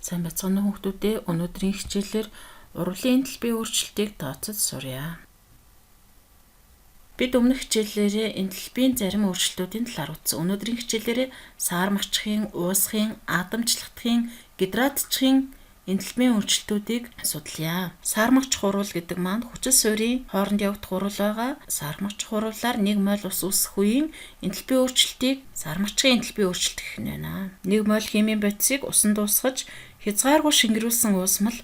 Сайн байцгаана уу хүүхдүүдээ. Өнөөдрийн хичээлээр урвалын энталпийн өөрчлөлтийг тооцож сурья. Бид өмнөх хичээлээрээ энталпийн зарим өөрчлөлтүүдийн талаар үзсэн. Өнөөдрийн хичээлээрээ саармагчхын, уусахын, атомчлахдахын, гидратчихын энталпийн өөрчлөлтүүдийг судлая. Саармагч хуруул гэдэг маань хүчил суурийн хооронд явагдах хуруул байгаа. Саармагч хуруулаар 1 моль ус үүсэх үеийн энталпийн өөрчлөлтийг саармагчийн энталпийн өөрчлөлт гэх нь байна. 1 моль химийн бодисыг усан дуусгаж хязгааргүй шингэрүүлсэн уусмал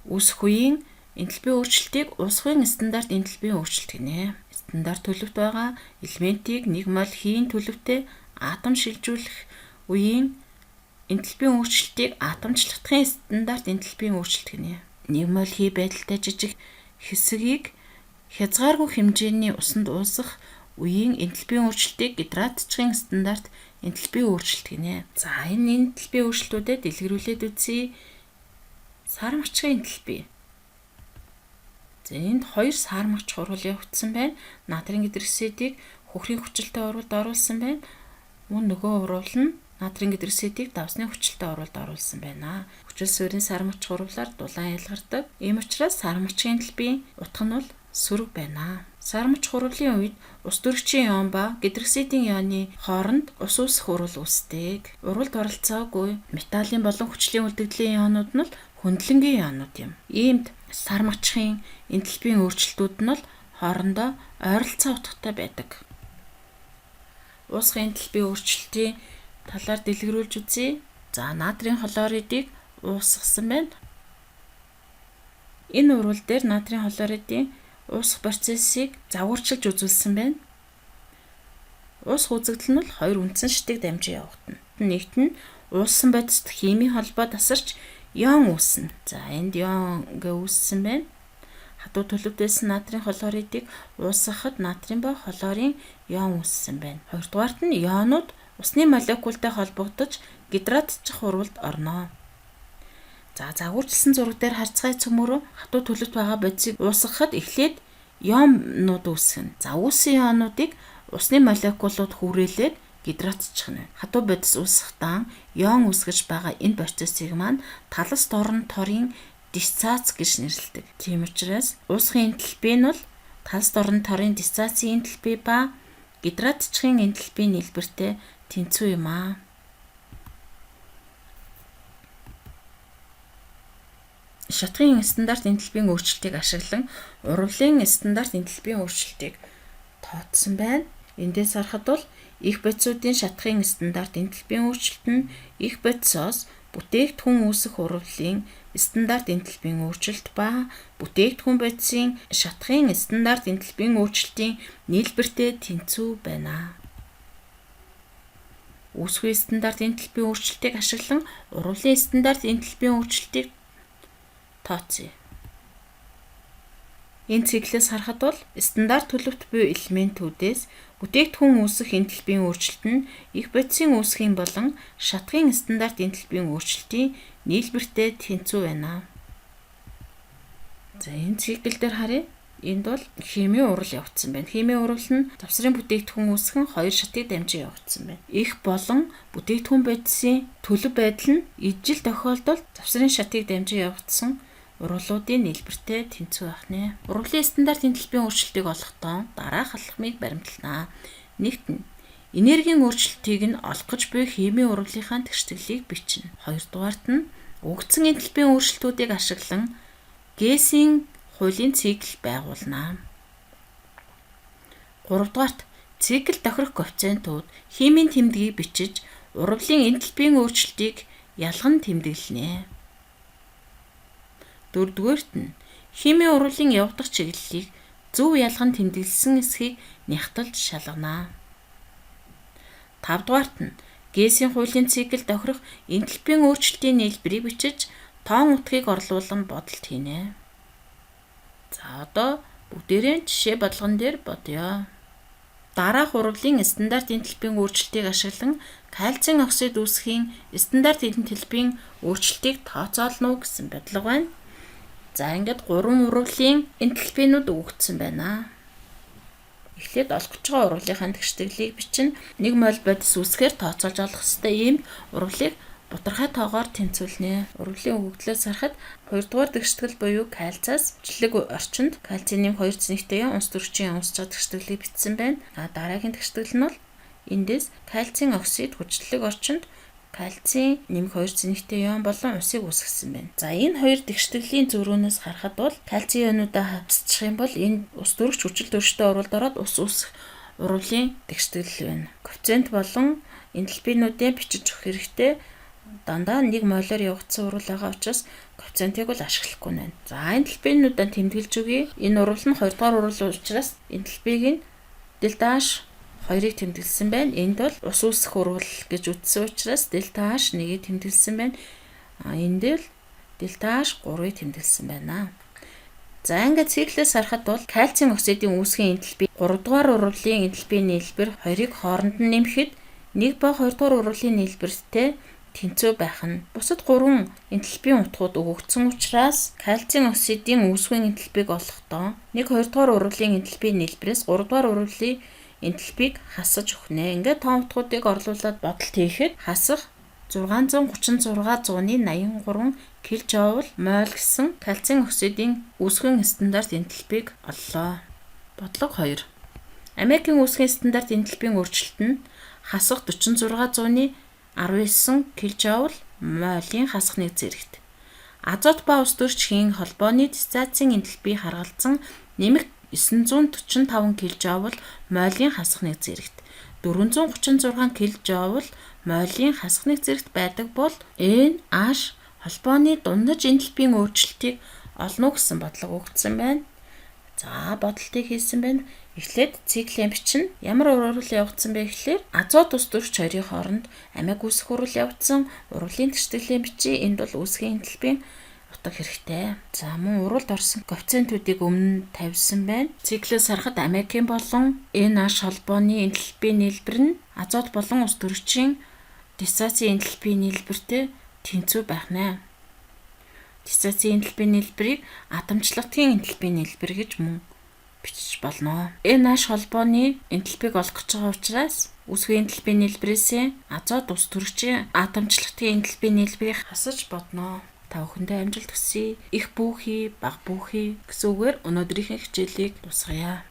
үүсэх үеийн энталпийн өөрчлөлтийг уусахын стандарт энталпийн өөрчлөлт гинэ. Стандарт төлөвт байгаа элементийг 1 моль хийн төлөвтэй атом шилжүүлэх үеийн энталпийн өөрчлөлтийг атомчлахдахын стандарт энталпийн өөрчлөлт гинэ. 1 моль хий байдалтай жижиг хэсгийг хязгааргүй хэмжээний усанд уусгах үеийн энталпийн өөрчлөлтийг гидратчгийн стандарт энталпийн өөрчлөлт гинэ. За, энэ энталпийн өөрчлөлтүүдэд дэлгэрүүлээд үзье. Саармагчгийн энталпи. За, энд хоёр саармагч хуруул явагдсан байна. Натрийн гидроксидыг хөхрийн хүчилтэй уруулд оруулсан байна. Мөн нөгөө уруул нь натрийн гидроксидыг давсны хүчилтэй уруулд оруулсан байна. Хүчил суурийн саармагч хуруулаар дулаан ялгардаг. Ийм учраас саармагчийн энталпийн утга нь бол сөрөг байна. Саармагч хуруулын үед ус төрөгчийн ион ба гидроксидын ионы хооронд ус үүсэх уруул үүсдэг. Уруулд оролцоогүй металлын болон хүчлийн үлдэгдлийн ионууд нь бол хөндлөнгийн ионууд юм. Иймд саармагчийн энталпийн өөрчлөлтүүд нь бол хоорондоо ойролцоо утгатай байдаг. Уусгын энталпийн өөрчлөлтийн талаар дэлгэрүүлж үзье. За, натрийн хлоридыг уусгасан байна. Энэ уруул дээр натрийн хлоридын уусах процессыг загварчилж үзүүлсэн байна. Уусах үзэгдэл нь бол хоёр үндсэн шатыг дамжин явагдана. Нэгт нь ууссан бодист химийн холбоо тасарч ион үүснэ. За, энд ион гэ үүссэн байна. Хатуу төлөвт байсан натрийн хлоридыг уусгахад натрийн ба хлорын ион үүссэн байна. Хоёрдугаарт нь ионууд усны молекултай холбогдож гидратчих уруулд орно. За, загварчилсан зураг дээр харцгаая цөмөрөө хатуу төлөвт байгаа бодисыг уусгахад эхлээд ионууд үүсгэнэ. За, үүссэн ионуудыг усны молекулууд хүрээлээд гидратчих нь. Хатуу бодис үүсэхдээ ион үүсгэж байгаа энэ процессыг маань талас дорн торын диссоциац гэж нэрлэдэг. Тийм учраас уусгын энталпи нь бол талас дорн торын диссоциацийн энталпи ба гидратчихын энталпийн нийлбэртэй тэнцүү юм аа. Шатхын стандарт энталпийн өөрчлөлтийг ашиглан урвалын стандарт энталпийн өөрчлөлтийг тооцсон байна. Эндээс харахад бол их бодисуудын шатхын стандарт энталпийн өөрчлөлт нь их бодисоос бүтээгдэхүүн үүсэх урвалын стандарт энталпийн өөрчлөлт ба бүтээгдэхүүн бодисын шатхын стандарт энталпийн өөрчлөлтийн нийлбэртэй тэнцүү байна. Үүсвийн стандарт энталпийн өөрчлөлтийг ашиглан урвалын стандарт энталпийн өөрчлөлтийг тооцъё. Энэ циклээс харахад бол стандарт төлөвт буй элементүүдээс бүтээгдэхүүн үүсэх энталпийн өөрчлөлт нь их бодисын үүсхийн болон шатхын стандарт энталпийн өөрчлөлтийн нийлбэртэй тэнцүү байна. За, энэ цикл дээр харъя. Энд бол химийн урал явагдсан байна. Химийн урал нь завсрын бүтээгдэхүүн үүсгэн хоёр шатыг дамжин явагдсан байна. Их болон бүтээгдэхүүн бодисын төлөв байдал нь ижил тохиолдолд завсрын шатыг дамжин явагдсан уруулуудын нийлбэртэй тэнцүү байх нэ. Урвалын стандарт энталпийн өөрчлөлтийг олохдоо дараах алхмыг баримтлана. Нэгт нь энергийн өөрчлөлтийг нь олох гэж буй химийн урвалынхаа тэгшитгэлийг бичнэ. Хоёрдугаарт нь өгөгдсөн энталпийн өөрчлөлтүүдийг ашиглан Гессийн хуулийн цикл байгуулна. Гуравдугаарт цикл тохирох коэффициентууд химийн тэмдгийг бичиж урвалын энталпийн өөрчлөлтийг ялган тэмдэглэнэ. Дөрөвдүгээрт нь химийн урвалын явдах чиглэлийг зөв ялган тэмдэглэсэн эсхийг нягталж шалгана. Тавдугаарт нь Гессийн хуулийн цикл тохирох энталпийн өөрчлөлтийн нийлбэрийг бичиж тоон утгыг орлуулан бодолт хийнэ. За, одоо бүгдээрээ жишээ бодлогон дээр бодъё. Дараах урвалын стандарт энталпийн өөрчлөлтийг ашиглан кальцийн оксид үүсгэхийн стандарт энталпийн өөрчлөлтийг тооцоолно уу гэсэн бодлого байна. За, ингээд гурван урвалын энталпинууд өгөгдсөн байна. Эхлээд олох гэж байгаа урвалынхаа тэгшитгэлийг бичнэ. 1 моль бодис үүсгэхээр тооцоолж олох ёстой ийм урвалыг бутархай тоогоор тэнцвүүлнэ. Урвалын өгөгдлөөс харахад 2 дугаар тэгштгэл буюу кальциас хүчлэг орчинд кальцийн нэмэх 2 цэнэгтэй унс төрөгчийн унсж байгаа тэгшитгэлийг бичсэн байна. А дараагийн тэгштгэл нь бол эндээс кальцийн оксид хүчлэг орчинд кальцийн нэмэх 2 цэнэгтэй ион болон усыг үүсгэсэн байна. За, энэ хоёр тэгштгэлийн зөрүүнээс харахад бол кальцийн ионуудаа хасчих юм бол энэ ус төрөгч хүчил төрөгчтэй урвалд ороод ус үүсэх урвалын тэгштгэл байна. Коэффициент болон энтальпинуудын бичиж өгөх хэрэгтэй дандаа 1 молоор явагдсан урвал байгаа учраас коэффициентийг бол ашиглахгүй байна. За, энтальпинуудаа тэмдэглэж өгье. Энэ урвал нь 2 дугаар урвал учраас энтальпийг нь дельта H 2-ыг тэмдэглэсэн байна. Энд бол ус үүсэх урвал гэж үзсэн учраас дельта H 1-ийг тэмдэглэсэн байна. А энд л дельта H 3-ыг тэмдэглэсэн байна. За, ингээд циклээс харахад бол кальцийн оксидын үүсгийн энтальпи 3 дугаар урвалын энтальпийн нийлбэр 2-ыг хооронд нь нэмэхэд 1 ба 2 дугаар урвалын нийлбэртэй тэнцүү байх нь. Бусад 3 энтальпийн утгууд өгөгдсөн учраас кальцийн оксидын үүсгэн энтальпийг олохдоо 1 2 дугаар урвалын энтальпийн нийлбэрээс 3 дугаар урвалын энтальпийг хасаж өгнө. Ингээд тоон утгуудыг орлуулад бодолт хийхэд хасах 636.83 кжоул моль гэсэн кальцийн оксидын үүсгэн стандарт энтальпийг оллоо. Бодлого 2. Амиакийн үүсгэн стандарт энтальпийн өөрчлөлт нь хасах 46.19 кжоул молийн хасах 1 зэрэгт. Азот ба ус төрчхийн холбооны диссоциацийн энтальпи харгалзан нэмэх 945 кжоул молийн хасах 1 зэрэгт 436 кжоул молийн хасах 1 зэрэгт байдаг бол NH холбооны дундаж энтальпийн өөрчлөлтийг олно гэсэн бодлого өгөгдсөн байна. За, бодолтыг хийсэн байна. Эхлээд циклийн бичнэ. Ямар урвал явагдсан бэ гэхлээр азот ус төрөгч хоёрын хооронд амиак үүсэх урвал явагдсан. Урвалын тэгштгэлийн бичиж, энд бол үүсгийн энтальпийн утга хэрэгтэй. За, мөн урвалд орсон коэффициентүүдийг өмнө тавьсан байна. Циклээс харахад амиакийн болон NH холбооны энтальпийн нийлбэр нь азот болон ус төрөгчийн диссоциацийн энтальпийн нийлбэртэй тэнцүү байх нэ. Диссоциацийн энтальпийн нийлбэрийг атомчлалтын энтальпийн нийлбэр гэж мөн бичиж болно. NH холбооны энтальпийг олох гэж байгаа учраас үүсгэн энтальпийн нийлбэрээс азот ус төрөгчийн атомчлалтын энтальпийн нийлбэрийг хасаж бодно. Та бүхэндээ амжилт хүсье. Их бүү хий, бага бүү хий гэсэн үгээр өнөөдрийнхээ хичээлийг дуусгая.